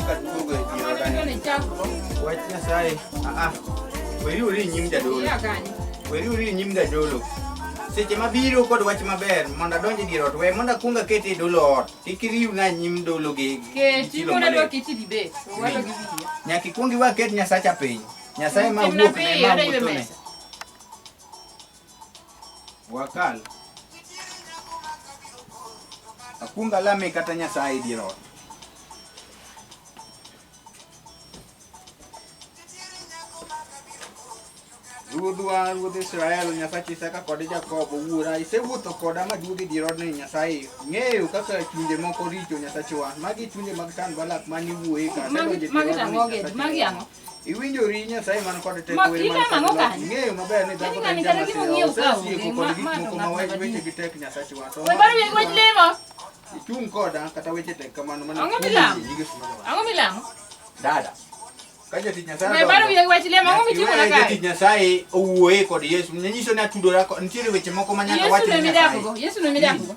kaduogo e dier oda ni. Wach Nyasaye. Ah ah. Weriuru e nyim jadolo. Weriuru e nyim jadolo. Seche mabiro kod wach maber mondo adonj e dier ot, we mondo akuong akete e dolo ot. Kik iriwna nyim dolo gi Keti chilo mondo adwa maler. keti dibet. Owalo gi wiya. Nyaka ikuong iwe aket Nyasacha piny. Nyasaye ma Timna wuok ne piyo, ma adwa ywe wuothone. mesa. Wakal. Akuong alame kata Nyasaye e dier ot. Ruodhwa, Ruodh Israel, Nyasach Isaka kod Jakobo, Wuora, isewuotho koda maduogo e dier odni, Nyasaye. Ing'eyo kaka chunje moko richo, Nyasachwa. Magi chunje mag Sanbalat mane iwuoye ka asedonjo e dier Magi odni, tang'o gedi? Nyasachwa. Magi ang'o? Iwinjori Nyasaye man kod teko, Ma- wer man ilamo kod ang'o loch. kanyo? Ing'eyo maber ni dhako Yaani ng'ani en kata gima jamasira, ong'iew ka osesieko onge, kod ma- gik ma to moko ma ng'at weche maduong'. wechegi tek Nyasachwa. To We baro yie wach lemo. ichung' koda kata weche tek kamano mana Ang'o kuom milamo? yie, nying Yesu mar Nazareth. Ang'o milamo? Dada. Ka jatich Nyasaye We baro odonjo, yie wach lemo. Ang'o mitimo na Nyaka iwe kae? jatich Nyasaye owuoye kod Yesu. Nyiso ni atudora kod nitiere weche moko ma nyaka Yesu wach no ne Nyasaye. emidakogo. Yesu no emidakogo.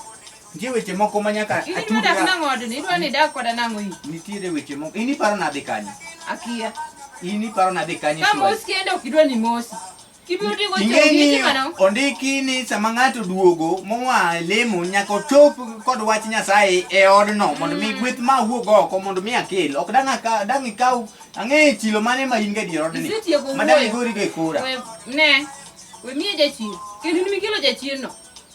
Nitie weche moko ma nyaka In idwa dak atudra. nang'o odni? Idwa ni idag koda nang'o in? Nitiere weche moko. In iparo nadhi kanye? Akia. In iparo nadhi kanye? Ka Swali? mos kende ok idwa ni mosi. Kibiro tigo Ing'e chogi ni itimo nang'o? ondiki ni sama ng'ato duogo moa e lemo nyaka ochop kod wach Nyasaye e odno mondo mi gweth ma awuog oko mondo mi akel. Ok dang' aka- dang' ikaw ang'e chilo mane ma in go e dier odni. Isetieko Ma dang' wuoyo. igorigo e kora. We ne. We miye jachien. Kendo in mikelo jachien no.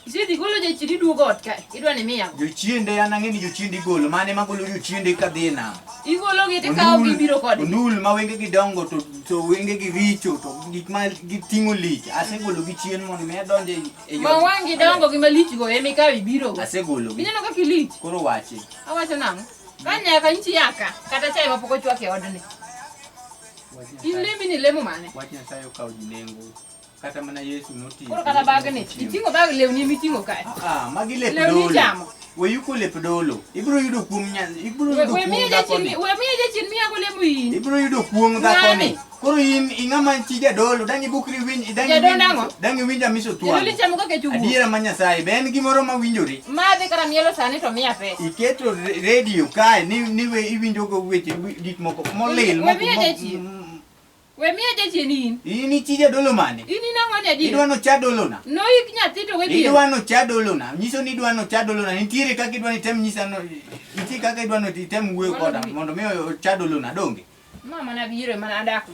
Isedhi golo jachien iduogo ot kae. Idwa ni miyago. Jochiende an ang'e ni jochiende igolo mane magolo jochiende kadhi e nam. Igologi tikawo gi biro kodgi. Ondul ma wengegi dongo to, to wengegi richo to gik ma giting'o lich. Asegologi chien mondo mi adonj e e Ma wang'i dongo gi malich go ema ikawo ibiro go. Asegologi. Ineno kaka ilich. Koro wachi. Awacho nang'o? Ka nyaka nchi yaka kata chai mapok ochwak e odni. In lembi ni lemo mane? Wach Nyasaye okawo ji nengo. Kata mana Yesu notiyo. Koro kata bagni, iting'o bag lewni miting'o kae. Ah, magi lep Lewni dolo. ichamo. We yuko lep dolo. Ibiro yudo kuong nya, ibiro We yudo we miye kuong jachien, dhakoni. we miye jachien miyago lemo in. Ibiro yudo kuong dhakoni. Ng'ani? Koro in ing'ama chi jadolo, dang' ibukri winj, dang' Jadolo iwinj- nang'o? dang' iwinj amiso Jadolo twang'. ichamo kaka echungu. Adiera ma Nyasaye, be en gimoro ma winjori? Madhi kata mielo sani to miya pesa. Iketo redio kae ni ni we iwinjo go weche gik moko molil We moko. miye jachien. We miya jachien in. In ichi jadolo mane? In in ang'o ni adier? Idwa nocha dolona. Noik nyathi to we biero. Idwa nocha dolona. Nyiso ni idwa nocha dolona. Nitiere kaka idwa ni item nyisa no nitie kaka idwa no item wuoyo koda mondo mi ocha dolona donge. Ma mana biro mana adak go.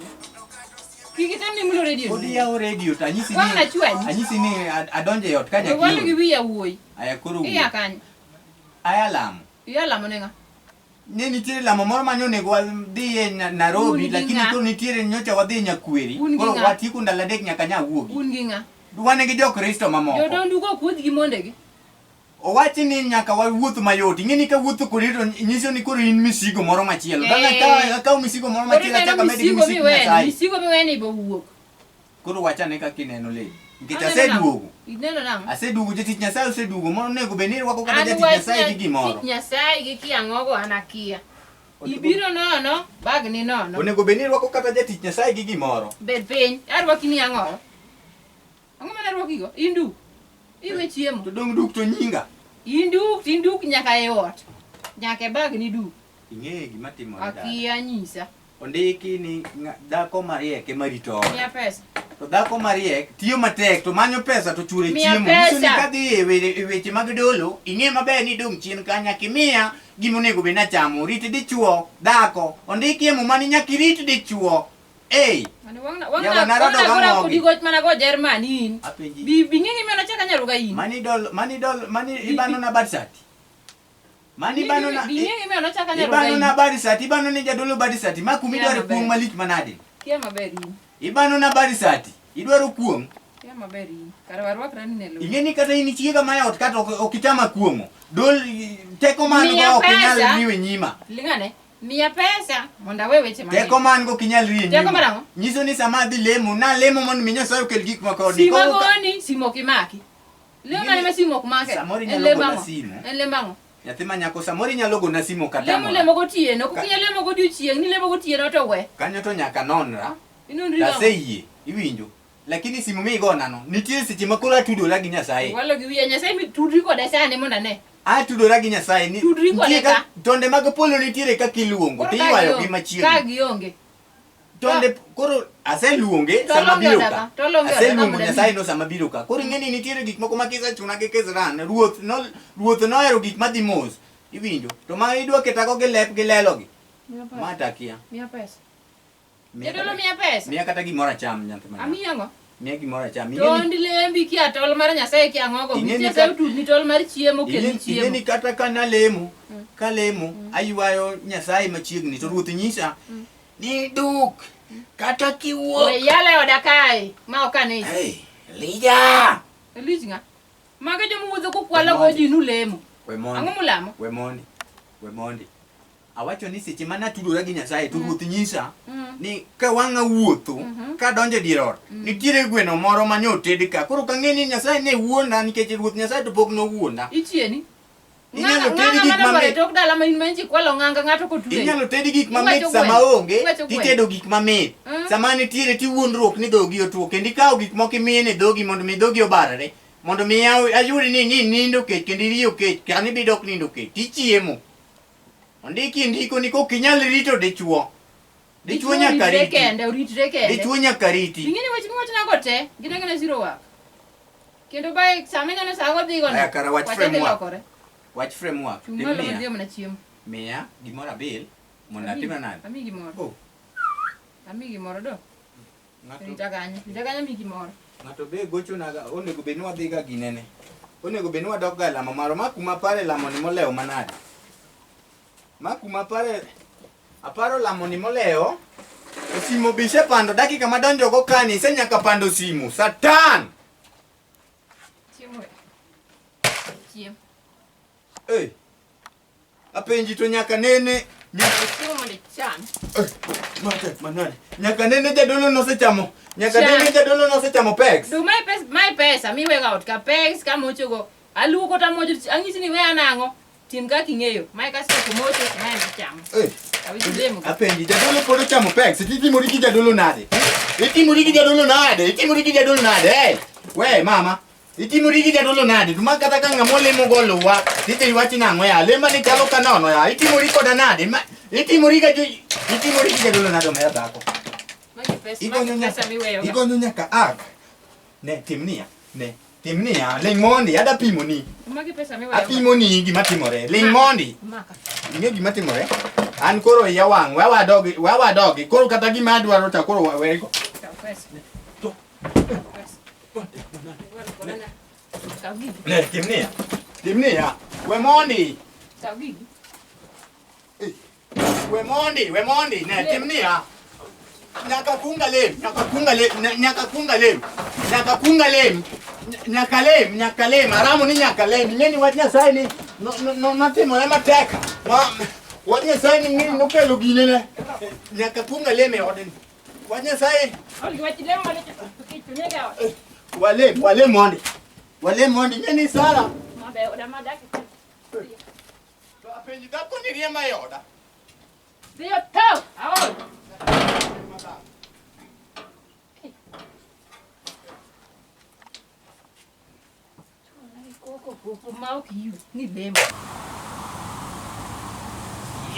Kik item ni mulo redio. Pod iyawo redio to anyisi ni Wang' nachwanyi. anyisi ni adonjo e ot ka We walo gi nyakiyo. wiya wuoyi. Aya koro Iya wuo. kanyo. Aya lamo. Iya lamo ne ng'a? Ne nitiere lamo moro mane onego wadhiye Nairobi Un gi lakini ng'a? koro nitiere nyocha wadhi Nyakweri. Un gi Koro ng'a? watieko ndalo adek nyaka nyawuogi. Un gi ng'a? Wan gi Jokristo mamoko. Jodondu go kuodh gi mondegi. Owachi ni nyaka wawuoth mayot. Ing'e ni ka wuotho kodi to nyiso ni koro in misigo moro machielo. Dang' Eh. akaw akaw misigo moro Koro machielo ineno achak amed gi misigo misik miweni, Nyasaye. misigo miweni bo wuok. Koro wach ane kaka ineno le. Nikech Aneno aseduogo. nang'o? Ineno nang'o? Aseduogo jatich Nyasaye oseduogo. Mondo onego bed ni irwako kata An jatich wach Nyasaye gi gimoro. tich Nyasaye gi kiang'ogo an akia. Ibiro nono, bag ni nono. Onego bed ni irwako kata jatich Nyasaye gi gimoro. Bed piny, arwaki ni ang'o? Ang'o mane arwakigo? Induk. Iwe chiemo. To dong' duk to nyinga. Induk, tinduk nyaka e ot. Nyaka e bag ni duk. Ing'eyo gima timore dada. Akia nyisa. Ondiki ni dhako mariek ema rito ode. Miya pesa. To dhako mariek tiyo matek to manyo pesa to chure Miya chiemo. Nyiso ni pesa. kadhi e e weche mag dolo, ing'e maber ni idong' chien ka nyaka imiya gima onego bed nachamo. Rit dichuo, dhako. Ondiki e muma ni nyaka irit dichuo. Ei, Mane wang'na Yawa, wang'na narado wang'na gora gang'ogi. kodi goch mana go Jerman in. Apenji. Bi bi ng'e gima nachaka nyaruga in. Mani dol, mani dol, mani ibano na bad sati. Mani ibano na Bi ng'e gima nachaka nyaruga ibano in. na bad sati, ibano ni jadolo bad sati. Ma kuma Kia idwaro maber. kuong' malich manade. Kia maber in. Ibano na bad sati. Idwaro kuong'. Kia maber in. Kare warwakra ni ne lo. Ing'e ni kata in chiega ma e ot kata ok ichama kuong'o. Dol teko man Miya go ok inyal pesa. riwo e nyima. Ling'ane. Miya pesa mondo awe weche mang'eny. Teko man go ok inyal riwo e Teko nyima. mar ang'o? Nyiso ni sama adhi lemo, nalemo mondo mi Nyasaye okel gik moko odi. Simu Koro ka- agoni, simu ok imaki. Lemo mane ma simu ok make? Samoro En inyalo lemo gona ang'o? simu. En lemo ang'o? Nyathi ma nyako samoro inyalo gona simu kata Lemo mora. lemo gotieno, Ka- kok inyal lemo godiochieng', ni lemo gotieno to we. Kanyo to nyaka nonra. Inonri nang'o? Taseyie, iwinjo. Lakini simu migonano, nitie seche ma koro atudora gi Nyasaye. Walo gi wiya, Nyasaye mi tudri koda sani mondo ane. Atudora gi Nyasaye ni Tudri kode nitie ka. Tonde mag polo nitiere kaka iluongo Koro to ka iywayo gi gionge- Ka machiegni. gionge. Tonde koro aseluonge To sama longe biro oda ka. ka, to longe oda ka Aseluongo mondo Nyasaye abi. no sama biro ka. Koro ing'e ni nitiere gik moko ma kisechuna gi kisran. Ruoth no ruoth nohero gik madhi mos. Iwinjo? To ma idwa ketago gi lep gi lelogi. Miya pesa. Ma takia. Miya pesa. Miya Jadolo kata- miya pesa. Miya kata gimoro acham nyathi ma. Amiyi ang'o? Miya gimoro acham. Ing'e ni- Tond lembi kia tol mar Nyasaye kia ang'ogo. Ing'e ni Nitie ka- sa otudni tol mar chiemo kelni Ing'e chiemo. ni kata ka nalemo, kalemo, aywayo Nyasaye machiegni to ruoth nyisa ni duk kata kiwuok. We yala e oda kae ma ok anesi. Hey, Lija! Lich ng'a? Mago joma wuotho kokwalo go ji nulemo. We mondi. Ang'o mulamo? We mondi. We mondi. Awacho ni seche mana tudora gi Nyasaye to ruoth nyisa ni ka wang'a wuotho kadonjo e dier ot nitiere gweno moro mane oted ka koro kang'e ni Nyasaye ne wuonda nikech ruoth Nyasaye to pok nowuonda. Ichieni. Inyalo Ng'anga ted gik mane dwaro e mamit. tok dala ma in ma nchi kwalo ng'anga ng'ato kotwe. Inyalo ted gik mamit Iwacho sama gweno. onge, Iwacho gweno. titedo gik mamit. Sama nitiere tiwuondruok ni dhogi otuo kendo ikawo gik moko imiye ne dhogi mondo mi dhogi obarre. Mondo mi ayud ni ni nindo kech kendo iriyo kech, kani ibi dok nindo kech, tichiemo. Ondiki e ndiko ni kok inyal rito dichuo. Dichuo nyaka oritre riti. kende, oritre kende. Dichuo nyaka riti. Ing'e ni weche miwachnago te, gin agina zero work. Kendo bae sama ineno sa odhigo no. Aya, kara wach wache dhi framework. lokore. Wach framework. Chung' Tim malo miya. madhi omna chiemo. Miya gimoro abil mondo Amiyi- atimna nade? Amiyi gimoro. Oh, Amiyi gimoro do. ng'ato Rita kanyo. Rita kanyo amiyi gimoro. Ng'ato be gochonaga, onego bed ni wadhiga ginene. Onego bed ni wadok ga e lamo marwa. Ma kuma apare lamo ni molewo manade. Ma kuma apare aparo lamo ni molewo. To simo be isepando dakika madonjo go kani isenyaka pando simu. Satan! Chiemo. Chiemo. Hey. Apenji to nyaka nene nyaka Chiemo mondo icham. Eh, mate, manade. Nyaka nene jadolo nosechamo. Nyaka Cham. nene jadolo nosechamo pegs. Du mae pesa, mae pesa miwega ot ka pegs ka mochogo. Aluoko to amocho ang'isi ni weya nang'o. Tim kaka ing'eyo. Mae kasetieko mocho, mae machamo. Eh. Awinjo lemo ka. Apenji, jadolo pod ochamo pegs, itimori gi jadolo nade? Itimori gi jadolo nade? Itimori gi jadolo nade? Hey, we mama, itimori gi jadolo nade? To ma kata ka ng'ama olemo go luwa, tije iwachi nang'o ya? Lema ni chalo ka nono ya. Itimori koda nade? Ma, itimori ga jo, itimori gi jadolo nade omera dhako? Magi pesa, Igonyo magi nyaka, pesa miweyo ga. igonyo nyaka ak. Ne, tim niya, ne, tim niya, ling' mondi, ada pimoni. Magi pesa miweyo ga. Apimoni gima timore, ling' mondi. Maka. Ing'e gima timore? An koro iya wang', we wadogi, we wadogi. Koro kata gima adwaro cha koro wego. Kaw pesa. To. Kaw pesa. Kaw gigi. Ne, tim niya. Tim niya. We mondi. Kaw gigi. We mondi, we mondi. Ne, tim niya. Nyaka kunga lem, nyaka kunga lem, nyaka kunga lem. Nyaka kunga lem. Nyaka lem, nyaka lem. Aramo ni nyaka lem. Ing'e ni wach Nyasaye ni no no no notimore matek. Ma wach Nyasaye ni ng'e nokelo gine ne. Nyaka kunga lem e odni. Wach Nyasaye Ol gi wach lemo mane kichunega ot. Wale, wale mondi. Wale mondi, ng'e ni Sara. Mabe oda madak. To apenji dhako ni riemba e oda. Dhiyo tho. Aol. Koko koko ma ok ywe ni lemo.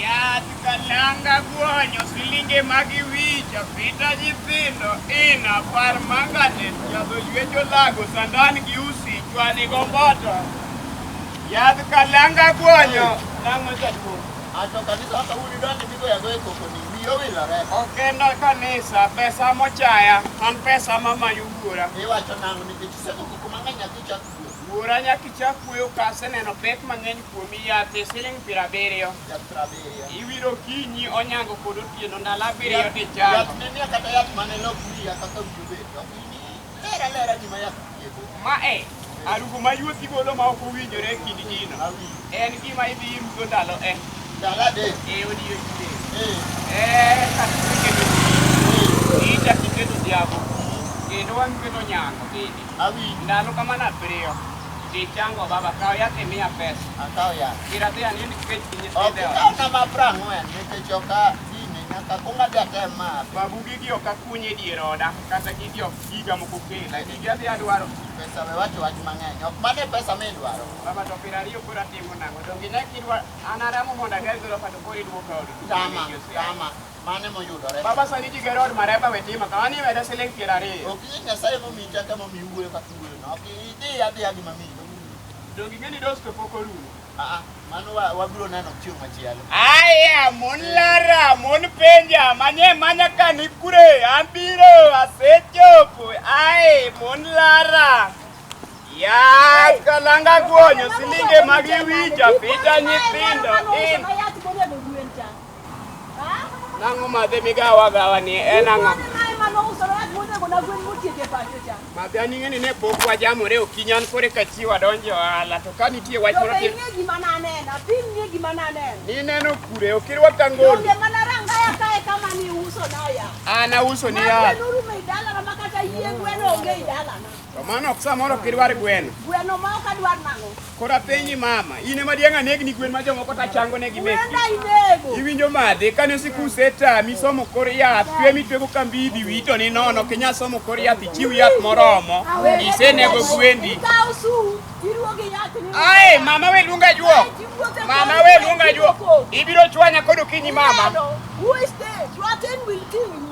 Yath kalanga guonyo silinge mag iwicha pita nyithindo ina par mangane jadho ywecho lago sandan gi usi chwani gomboto. Yath kalanga guonyo nang'o jaduong'? Ato kanisa kaka un idonjo migoyo agoya koko ni wiyi owilore. Ok en kanisa pesa mochaya an pesa mamanyo wuora. Iwacho nang'o nikech isego koko mang'eny nyaka ichak wuoyo. Wuora nyaka ichak wuoyo ka aseneno pek mang'eny kuomi yath e siling' 70. Yath 70. Iwiro okinyi onyango kod otieno ndalo abiriyo tichango. Yath ne nie kata yath mane lok wiya kaka wiyi obet. Ok in ler alera gima yath thiedho. Mae arugo ma yuothi golo ma ok owinjore e kind ji no. Awinjo. En gima idhi irudho ndalo e. Ndalo adek. E odiochieng'. Eh. Kata iketo ichak iketo odhiambo. Kendo wang' iketo nyango bende. Awinjo. Ndalo kamano abiriyo. Tichango baba kaw yath imiya pesa. Akaw yath. Kira dhi anind kech gi Ok nyithindo e ot. ikaw na ma 40 nikech ok a gini nyaka kuong adhi atem ma. Babu gigi ok akuny e dier oda kata gigi ok giga moko kela. Gigi adhi adwaro. Pesa we wacho wach mang'eny. Ok mano e pesa midwaro. Baba to 20 koro atimo nang'o? Donge ne kidwa an aramo mondo ager gorofa to koro iduoka od. Tama, tama. Mano emoyudore. Baba sani ji gero od mareba we tima kama ni weda siling 20. Ok in Nyasaye momiyi teko emomiyi wuoyo kaka iwuoyo no. Ok idhi adhiya gi mamiyi. Donge ing'e ni dos to pok orumo. Ah, ah, mano wabiro neno chieng' machielo. Aya, mon lara, mon penja, manye manya kani kure, abiro, asechopo. Ai, mon lara. Ya, kalanga guonyo, silinge mag iwinja, pita nyithindo. In. Nang'o madhe migawa gawa ni en ang'o? Madhe an ing'e ni ne pok wajamore okinyi an kore ka chiwo adonjo e ohala to ka nitie wach moro Donge ing'e gima naneno? Apimnie gima naneno. Nineno kure ok irwaka ngolo. Donge mana rangaya kae kama ni uso na ya. An auso ni Ma yath. gweno orumo e dalana ma kata yie gweno onge e dalana. To mano ok samoro ok idwar gweno. Gweno ma ok adwar nang'o? Koro apenji mama, in ema dieng' anegni gwen ma jomoko to achango negi meki. Gwenda inego. Iwinjo madhe, kane sikuse tami somo kor yath, twe mitwego kambidhi, wiyi to ni nono, ok inyal somo kor yath, ichiw yath moromo, isenego gwendi. Ikaw su, iruwo gi yath ni. Ae, mama we luonga juok. Mama we luonga juok. Ibiro chwanya kod okinyi mama. Who is this? Your thing will kill you.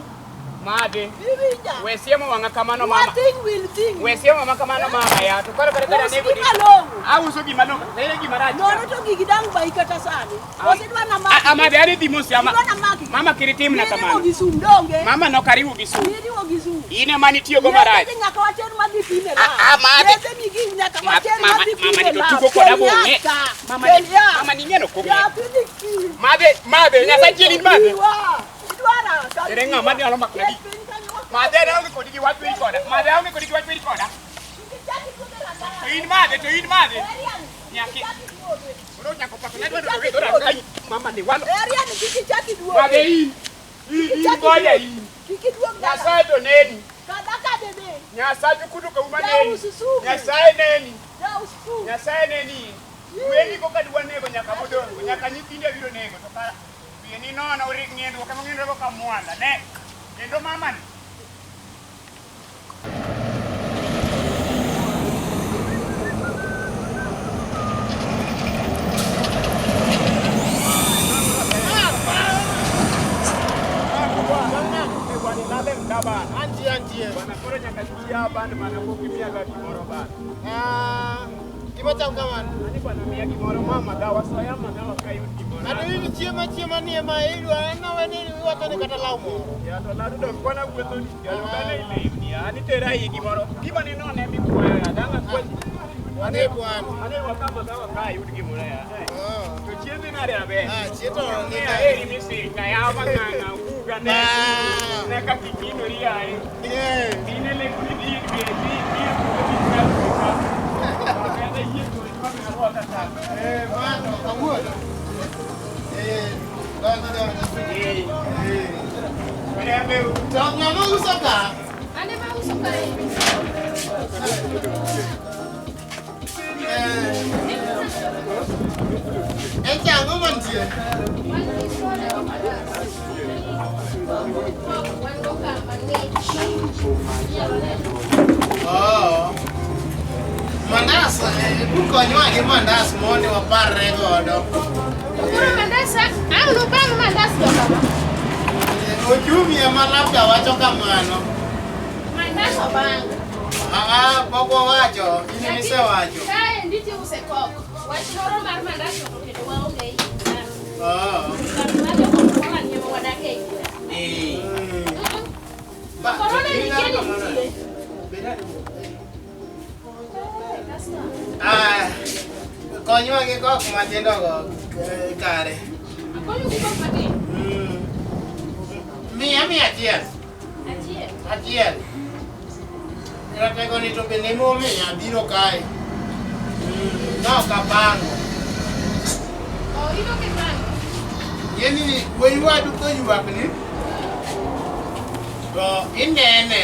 Madhe. Iwinja? We siemo wang'a kamano mama. Your thing will kill you. We siemo wang'a kamano mama ya. To koro kare kare Us anego gima long'o. Auso gima long'o. Ere gima rach. Nono to gigi dang' bayi kata sani. Koso idwa na maki. Ah, madhe ani dhi mos ya ma. Idwa na maki. Mama kik itimna Niriwo kamano. gi sum donge. Mama nok ariwo gi sum. Niriwo gi sum. In ema nitiyogo marach. Yedhe nyaka water madhi pime lab. Ah, ah, madhe. Yedhe migi nyaka Ma- water mama- madhi mama pime ni to lab. tugo koda Kel bong'e. yath ka. Mama Kel ni yath. mama ni ng'eno kong'e. Yath idhi pim. Madhe, madhe, Nyasaye in madhe. Iwa. Idwara. Ere ng'ama nyalo mako nagi? Madhe an aonge kodi gi wach weri koda. Madhe aonge kodi gi wach weri koda. To in madhe, to in madhe. Nyaki. Koro nyako pako ne dwaro we dora kai. Mama ni walo. Eriani kik ichak iduogi. Madhe in. In in goya in. Kik iduog dala. Nyasaye to neni. Kada kadede. Nyasaye kudu ka uma neni. Jaus sum. Nyasaye neni. Jaus sum. Nyasaye neni. Gweni koka dwa nego nyaka modongo, nyaka nyithinde biro nego to kara wiye ni nono ori ng'endruok ema ng'endruok ka mwanda ne. Kendo mama ni Antie, antie. Bwana koro nyaka chia band mana pok imiyaga gimoro bana. Ah, gima chal kamano. Ani bwana miya gimoro mama dawa soya magawa ka yud gimoro. Kata in chiemo achiema ni ema idwa nawe ni iwacho ni kata law moro. Ya to ladu dong kwana wuotho ni ya to kane ilewni ya ani tera iyi gimoro. Gima ni none mikwayo ya danga kwachi. Wane bwana. Ane wakama gawa ka yud gimoro ya. Oh. To chiembi nade maber? Ah, chiemo ni Ne ka. aheri misika ya mang'ang'a uga ne. Ah. Ne kaka ikinori yaye. Yeah. Dine le kuni di di di di di Eh, mano, kawuono. Eh, donjo donjo. Eh. To ng'ama uso ka? Ane ma uso kae. Eh. En cha ang'o mantie? Wan gi soda gi mandas. Wan go kamba ng'ich. Inyalo neno. Oh. Mandas, ukonywa gi mandas mondi waparre godo. Koro mandas, ang' nubang mandas go kama. Ochumi ema labda wacho kamano. Mandas obang. Ah, pok wawacho, in ema isewacho. Kae nditi use kok. Wach moro mar mandas to kendo waonge e iye. Oh. Kar mar jomoko mang'eny wadak e iye. Mm. Ba- Korona nitie ni nitie. Ah, konywa gi kok matindo go kare. Akonyo gi kok matin. Mm. Miya miya achiel. Achiel. Achiel. Ratego ni to bende emomiyo abiro kae. Mm, nok apango. Oh, in ok ipango. Yeni ni wuoyi wadu koywak ni to inene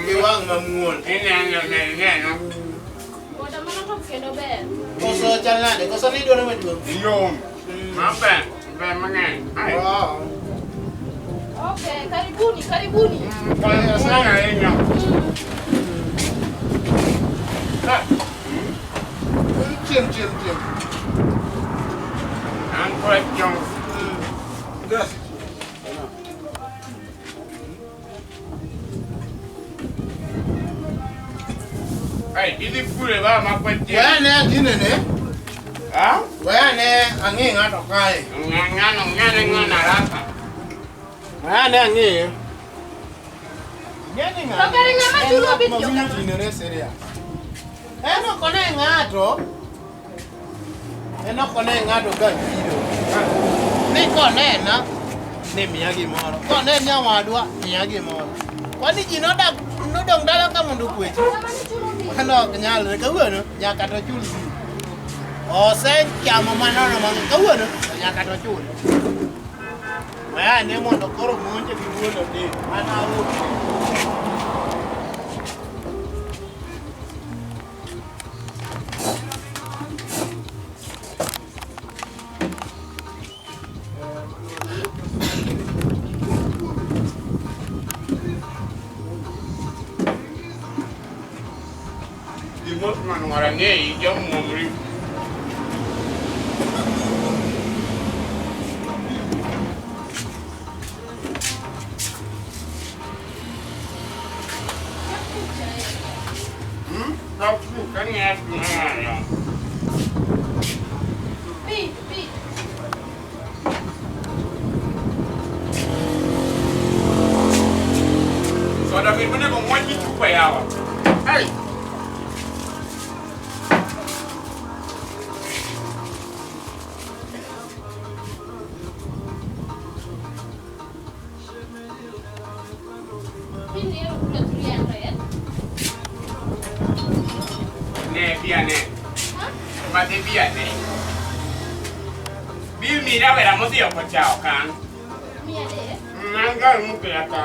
gi wang' mamuol. Ineno, ineno. Boda mano to kendo ber. Koso chal nade? Koso ni idwaro maduong'? Yom. Maber, ber mang'eny. Ai. Oh. Okay, karibuni, karibuni. Asante ahinya. Chiem, chiem, chiem. An question. Ai, idhi pure ba ma question. Weya ne ginene. Ha? Weya ne ang'i ng'ato kae. Ng'ano ng'ano ng'ano haraka. Weya ne ang'iye. Ng'eni ng'ato. To kare ng'ama chulo En ng'at bit ma jo wiye kama. otinore serious. En ok one ng'ato. En ok one ng'ato ka biro. Ni konena ni miya gimoro. Kone nyawadwa miya gimoro. Kwani ji nodak nodong' dala ka mondo okwechi? Ng'ama ne chulo bit. Mano ok nyalre. Kawuono nyaka to chul bill. Osechamo manono mang'eny. Kawuono to nyaka to chul. Weya ane mondo koro monje gi wuon odek. An aonge. Gimosman warang'eyi jamuomri. Bi, bi. Soda mit monego muoch gi chupa yawa. Ai! Bi ni ero kula 300. Ne bi ane. Ha? Madhi bi ane. Bil mi rawera modhi oko cha okan. 300. An gar mukela ka.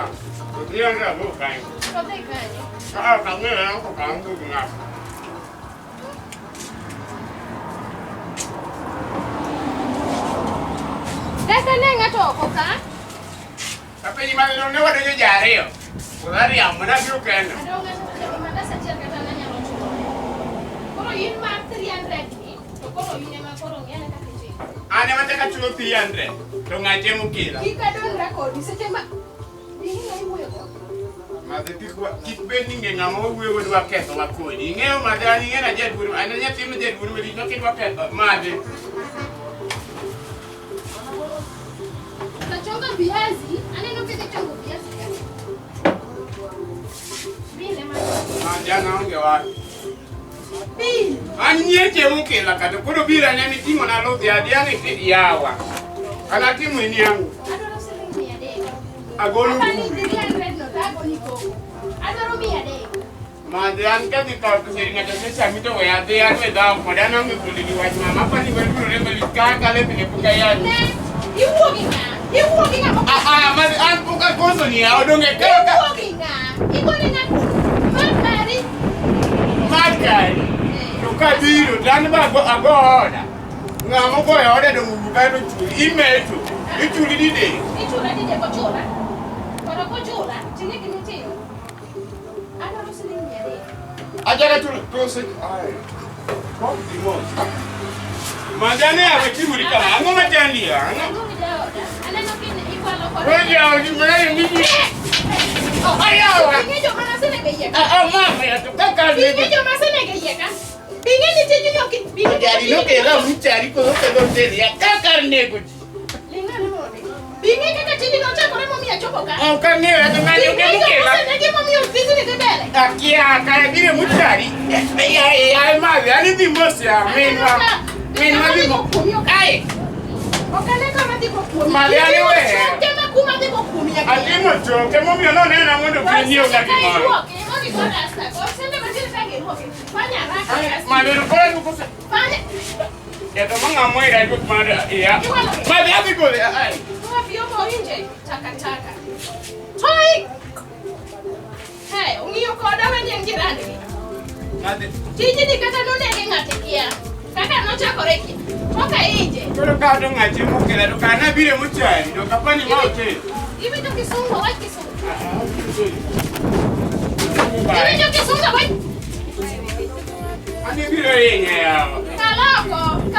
To 300 wuok kanyo. To dhi kanye? Ka ok ang'eyo an ok an gi ng'ato. Daka ne ng'ato oko ka? Apenji ma ne wadonjo ji ariyo. Udhariambo nabiro kenda. Adong' ng'ato mandas achiel kata nanyalo chulo. Koro in mar 300 ni, to koro in ema koro ng'e ane kaka itimo. An ema chako achulo 300 to ng'ache mokela. Kik adongra kodi seche ma ing'e iwuoyogo. Madhi kik bed ni ng'e ng'ama wawuoyogo dwa kethowa kodi. Ing'eyo madhi an ing'e na jaduong' an nyathi ma jaduong' malich nokidwa ketho madhi. Utachonga viazi, aneno kidhi chongo viazi ka. Bill ema Madhi an aonge wach. Bill. An nyieche mokela kata koro biro ane miting'o na ludhi adhi an e yawa. An atimo ni ang'o? Adwaro siling 300. Agolo Apani kure. 300 no tagoni koko. Adwaro 300. Madhi an kadhi kawo pesa ir ng'ato sechami to we adhi an we dhawo kode an aonge kodi gi wach mama apani wadurore malich ka akalo e pile pok ayanyi. Ne, iwuo gi ng'a? Iwuo gi ng'a? Ah ah madhi an pok akoso ni yawa donge koro ka Iwuo gi ng'a? Igone ng'a kuro? Mar kari. mar kari. To kabiro to an be ago oda. Ng'ama ogoyo oda dong' owuok kae to chuli. Imecho. Ichuli didek. Ichula didek ochula. Koro kochula, ting'e gima itimo. Adwaro siling 300. Achaka chulo to se ai. Kom dhi mos. Madhi ane yawa timori kama. Ang'o machandi ya? Ang'o? Ang'o gi jaoda? Aneno ka ikwalo kode. We jaodi mare ni. Ayawa. Ing'e joma nasenego iye ka. Ah ah mama ya to kaka Ing'e joma asenego iye ka. Ing'e ni tijni ok ing'e Gari nokela mchari koro ketho hotel ya kaka nego ji. Ling' ane mondi. Ing'e kaka tijni nochakore momiyo achopo ka. Ok ang'eyo to ng'ani ok Ing'e joma emokela. osenegi momiyo tijni dhi mbele. Akia kare biro mchari. Ya ya madhi an idhi mos ya minwa. Minwa dhi mos. Ai Ok ane kama dhi go kuomi. Madhi ane we. Choke ma kuma dhi go kuomi akia. Atimo choke momiyo nonena mondo kik nyiew na gimoro. Madhi to koro an kose. Ya to mang'a moira ruok mar ya. Madhi adhi gole ai. Madhi. Tijni kata nonege ng'ato kia. Kaka nochakore kia. Toka inje. Koro ka to ng'ache mokela to kana biro mchari to kapani ma hotel. Iwinjo kisungu wach kisungu. Iwinjo kisungu wach. Ani biro hinye yawa. Kal Gol oko.